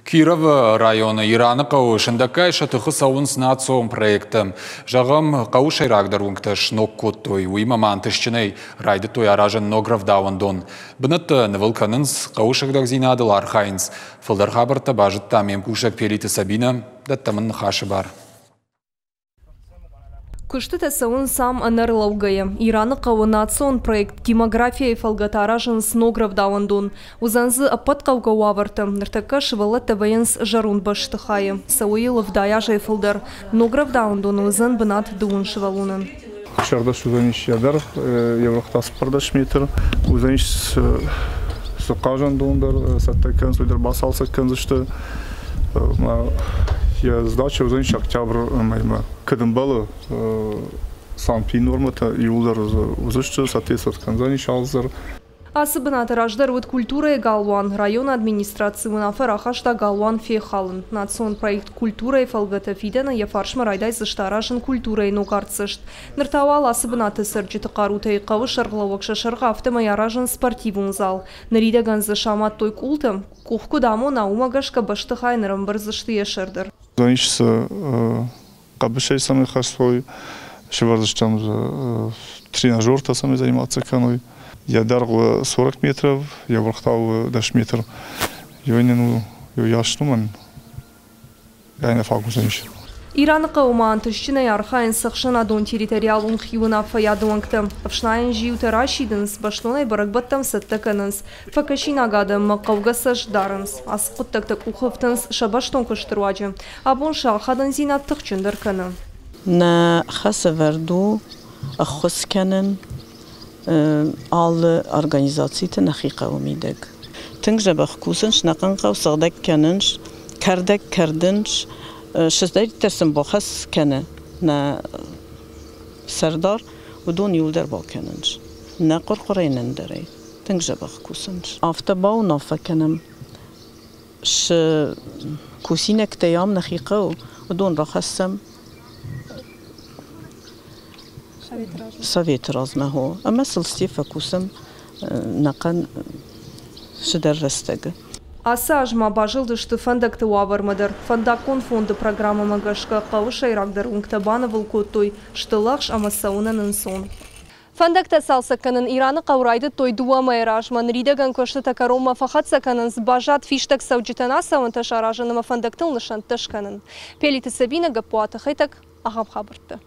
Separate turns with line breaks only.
Кировы районы Ираны хъӕуы сындӕггай сӕ тыхы цӕуынц национ проекттӕ. Зӕгъӕм, хъӕуы сӕйрагдӕр уынгтӕ сног кодтой, уыимӕ ма ӕнтыстджынӕй райдыдтой аразын ног рӕвдауӕндон. Бынӕттӕ нывыл кӕнынц, хъӕуы сыгъдӕгдзинадыл архайынц. Фылдӕр хабӕрттӕ базыдта ме мкусӕг Пелиты Сабинӕ. Дӕттӕм ын ныхасы бар.
Куыстытӕ цӕуынц ам ӕнӕрлӕугӕйӕ. Ираны хъӕуы национ проект «Демография-йы фӕлгӕты аразынц ног рӕвдауӕндон. Уыдзӕн дзы ӕппӕт хъӕугӕ уавӕртӕ. Ныртӕккӕ сывӕллӕттӕ вӕййынц зӕронд бӕстыхайы. Цӕуы йыл 70 азӕй фылдӕр. Ног рӕвдауӕндоны уыдзӕн бынат дыууын сывӕллонӕн.
Сӕрдӕс уыдзӕнис йӕ дӕргъ, йӕ уӕрх та 14 метр. Уыдзӕнис цы хъазӕндон дӕр цӕттӕ кӕнынц, уый дӕр бацалцӕг кӕндзысты. Йӕ сдача уыдзӕнис октябры мӕймӕ. Кӕд ӕмбӕлы санпи нормӕтӕ иууылдӕр уыдзысты, соответствовать кӕндзӕнис алцыдӕр.
Ацы бынаты раздӕр уыд культурӕйы галуан. Районы администраци уынаффӕ рахаста галуан фехалын. Национ проект «Культурӕйы» фӕлгӕты фидӕны йӕ фарсмӕ райдайдзысты аразын культурӕйы ног артдзӕст. Ныр та уал ацы бынаты цӕрджыты хъарутӕй хъӕуы сӕргълӕууӕг сӕ сӕргъы афтӕмӕй аразынц спортивон зал. Ныридӕгӕн дзы самадтой къултӕ. Къух куыд амона, уымӕ гӕсгӕ бӕстыхай нырӕмбӕрдзысты йӕ сӕр дӕр.
Ис цы хъӕбысӕй цӕмӕй хӕстой, сӕвӕрдзыстӕм дзы тренажертӕ цӕмӕй заниматься кӕной. Йӕ дӕргъ 40 метров, йӕ уӕрх та у 10 метр. Йой нын у йас нумӕн ӕнӕ фаг уыдзӕнис.
Ираны хъӕуы ма ӕнтыстджынӕй архайынц ӕхсӕнадон территориалон хиуынаффӕйады уӕнгтӕ. Ӕфснайӕн зиутӕ расидынц, бӕстонӕй бӕрӕгбӕттӕм цӕттӕ кӕнынц. Фӕкӕсинаг адӕммӕ хъӕугӕ цӕст дарынц. Ацы хъуыддӕгтӕ къухы ӕфтынц сӕ бӕстон куысты руаджы. Абон сӕ ахадындзинад тыхджындӕр кӕны.
Нӕ хӕсӕвӕрд у ӕххуыс кӕнын алы организациты нӕхи хъӕуы мидӕг. Тынг дзӕбӕх кусынц, нӕхъӕн хъӕу сыгъдӕг кӕнынц, кӕрдӕг кӕрдынц, цыдӕриддӕр сын бахӕс кӕны нӕ сӕрдар, уыдон иуылдӕр бакӕнынц. Нӕ хъуыр-хъуырӕй нӕ ӕндӕрӕй. Тынг дзӕбӕх кусынц. Афтӕ бауынаффӕ кӕнӕм, цы кусинӕгтӕй ам нӕхи хъӕуы, уыдон рахӕссӕм Советы размӕ хо. Ӕмӕ сыл сте фӕкусӕм нӕхъӕн цыдӕр рӕстӕгы.
Ацы аз ма базылдысты фӕндӕгты уавӕрмӕ дӕр. Фӕндаггон фонды программӕмӕ гӕсгӕ хъӕуы сӕйрагдӕр уынгтӕ банывыл кодтой, сты лӕгъз ӕмӕ цӕуынӕн ӕнцон. Фӕндӕгтӕ цалцӕг кӕнын Ираны хъӕу райдыдтой дыууӕ мӕйы размӕ. Ныридӕгӕн куыстытӕ кӕронмӕ фӕхӕццӕ кӕнынц, баззад фистӕг цӕуджытӕн ацӕуӕнтӕ саразын ӕмӕ фӕндӕгтыл нысӕнттӕ скӕнын. Пелиты Сабинӕ, Гаппуаты Хетӕг, ахӕм хабӕрттӕ.